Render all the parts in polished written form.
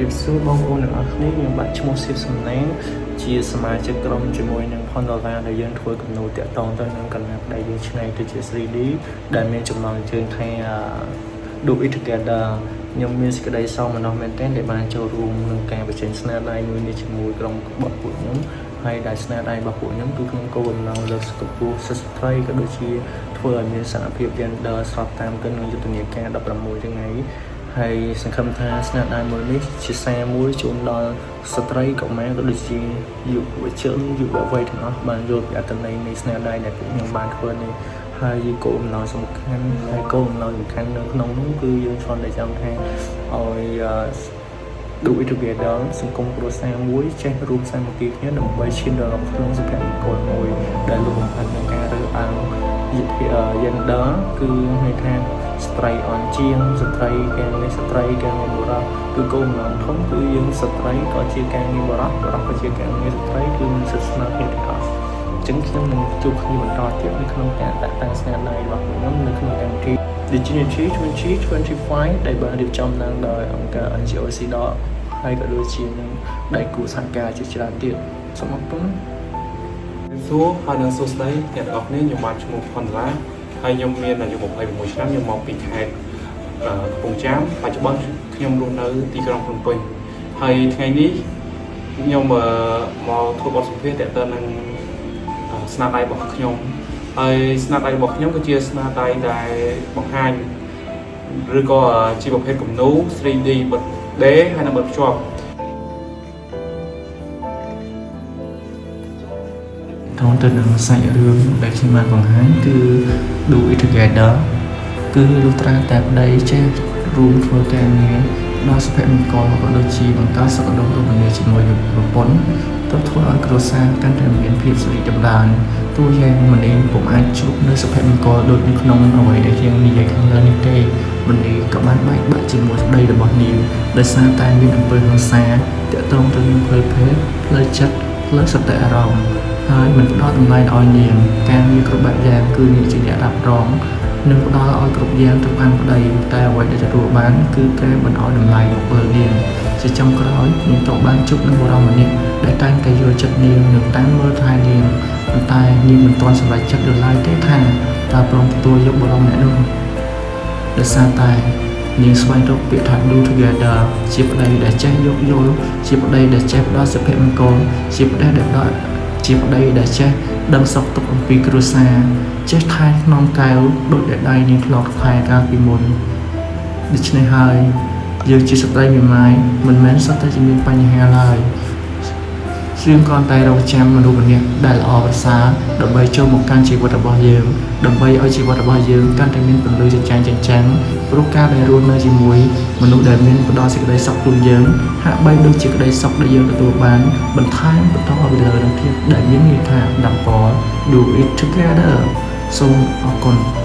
រាបសួរបងប្អូនទាំងអស់គ្នាខ្ញុំបាទឈ្មោះសៀបសំណាងជាសមាជិកក្រុមជាមួយនឹង Pandora ដែលយើងធ្វើគំនូរតាក់ទងទៅនឹងកលាដែលយើងច្នៃទៅជា 3D ដែលមានចំណងជើងថា Do It Together។ ខ្ញុំមានសេចក្តីសោមនស្សមែនទែនដែលបានចូលរួមក្នុងការបញ្ចេញស្នាដៃមួយនេះជាមួយក្រុមរបស់ពួកខ្ញុំហើយដែលស្នាដៃរបស់ពួកខ្ញុំគឺក្នុងគោលបំណងលើកកម្ពស់សិទ្ធិស្ត្រីក៏ដូចជាធ្វើឲ្យមានសមភាព gender ស្របតាមទៅនឹងយុទ្ធនាការ16ថ្ងៃហើយសង្ឃឹមថាស្នាដៃមួយនេះជាសារមួយជូនដល់ស្ត្រីកុមារក៏ដូចជាយុវជនយុវវ័យទាំងអស់បានយល់ពីអត្ថន័យនៃស្នាដៃដែលពួកខ្ញុំបានធ្វើនេះហើយគោលបំណងសំខាន់ហើយគោលបំណងសំខាន់នៅក្នុងនោះគឺយើងគ្រាន់តែចង់ថាឲ្យ do it together សង្គមគ្រួសារមួយចេះរួមសាមគ្គីគ្នាដើម្បីឈានដល់ក្នុងសុភមង្គលមួយដែលលុបបំផាត់នឹងការរើសអើង gender គឺន័យថាស្ត្រីអន់ជាងស្ត្រីការងារស្ត្រីការងារបុរសគឺគោលបំណងធំគឺយើងស្ត្រីក៏ជាការងារបុរសបុរសក៏ជាការងារស្ត្រីគឺមានសិទ្ធិស្មើគ្នាទាំងអស់អញ្ចឹងខ្ញុំនឹងជួបគ្នាបន្តទៀតនៅក្នុងការដាក់តាំងស្នាដៃរបស់ខ្ញុំនៅក្នុងកម្មវិធី Dignity 2025ដែលបានរៀបចំឡើងដោយអង្គការ NGO CEDAW ហើយក៏ដូចជានឹងដៃគូសហការជាច្រើនទៀតសូមអរគុណ។ សួរហើយនឹងសួស្តីអ្នកទាំងអស់គ្នាខ្ញុំបាទឈ្មោះផនឡាហើយខ្ញុំមានអាយុ26ឆ្នាំខ្ញុំមកពីខេត្តកំពង់ចាមបច្ចុប្បន្នខ្ញុំរស់នៅទីក្រុងភ្នំពេញហើយថ្ងៃនេះខ្ញុំមកធ្វើបទសម្ភាសន៍ទាក់ទងនឹងស្នាដៃរបស់ខ្ញុំហើយស្នាដៃរបស់ខ្ញុំគឺជាស្នាដៃដែលបង្ហាញឬក៏ជាប្រភេទគំនូរ 3D បិទដេហើយនិងបិទភ្ជាប់ តងទៅនឹងសាច់រឿងដែលខ្ញុំបានបង្ហាញគឺ do it together គឺលុះត្រាតែប្តីចេះរួមធ្វើការងារដល់សុភមង្គលក៏ដូចជាបង្កើតសុខដុមរមនាជាមួយប្រពន្ធទើបធ្វើឲ្យគ្រួសារកាន់តែមានភាពរីកចម្រើនទោះយ៉ាងមនីពុំអាចជួបនៅសុភមង្គលដូចនៅក្នុងអ្វីដែលយើងនិយាយខាងលើនេះទេមនីក៏បានបែកបាក់ជាមួយប្តីរបស់នាងដោយសារតែមានអំពើហិង្សាទាក់ទងទៅនឹងផ្លូវភេទផ្លូវចិត្តផ្លូវសតិអារម្មណ៍ហើយមិនផ្ដល់តម្លៃឲ្យនាងការងារគ្រប់បែបយ៉ាងគឺនាងជាអ្នករ៉ាប់រងនិងផ្ដល់ឲ្យគ្រប់យ៉ាងទៅកាន់ប្តីតែអ្វីដែលទទួលបានគឺការមិនឲ្យតម្លៃមកលើនាងជាចុងក្រោយនាងក៏បានជួបនឹងបុរសម្នាក់ដែលតែងតែយល់ចិត្តនាងនិងតាមមើលថែនាងប៉ុន្តែនាងមិនទាន់សម្រេចចិត្តនៅឡើយទេថាតើព្រមទទួលយកបុរសម្នាក់នោះដោយសារតែនាងស្វែងរកពាក្យថា do together ជាប្តីដែលចេះយោគយល់ជាប្តីដែលចេះផ្ដល់សុភមង្គលជាប្តីដែលដល់ជាប្តីដែលចេះដឹងសុខទុក្ខអំពីគ្រួសារចេះថែថ្នមកែវដូចដែលដៃនាងធ្លាប់ថែកាលពីមុនដូច្នេះហើយយើងជាស្ត្រីមេម៉ាយមិនមែនសុទ្ធតែជាមានបញ្ហាឡើយយើងគ្រាន់តែរងចាំមនុស្សម្នាក់ដែលល្អប្រសើរដើម្បីចូលមកកាន់ជីវិតរបស់យើងដើម្បីឲ្យជីវិតរបស់យើងកាន់តែមានពន្លឺចែងចែងចាំងព្រោះការដែលរស់នៅជាមួយមនុស្សដែលមានផ្ដល់សេចក្តីសុខជូនយើងហាក់បីដូចជាក្តីសុខដែលយើងទទួលបានបន្ថែមបន្តពីលើនឹងទៀតដែលមានន័យថាដាំប៉ do it together សូមអរគុណ។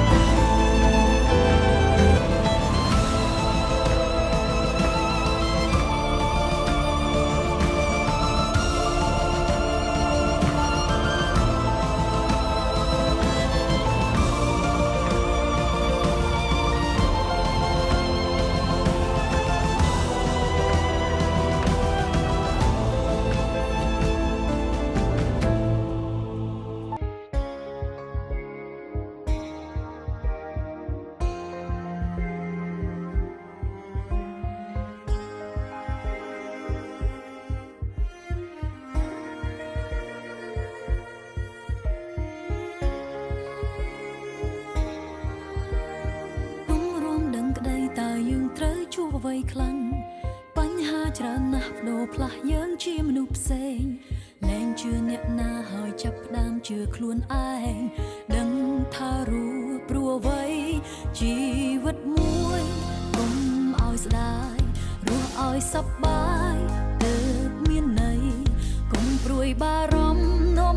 ទុំរួមដឹងក្តីតើយើងត្រូវជួបអ្វីខ្លាំងបញ្ហាច្រើនណាស់បដូរផ្លាស់យើងជាមនុស្សផ្សេងលែងជឿអ្នកណាហើយចាប់ផ្ដើមជឿខ្លួនឯងដឹងថាรู้ព្រោះអ្វីជីវិតមួយកុំឲ្យស្ដាយរស់ឲ្យសប្បាយទើបមានន័យកុំព្រួយបារម្ភនាំ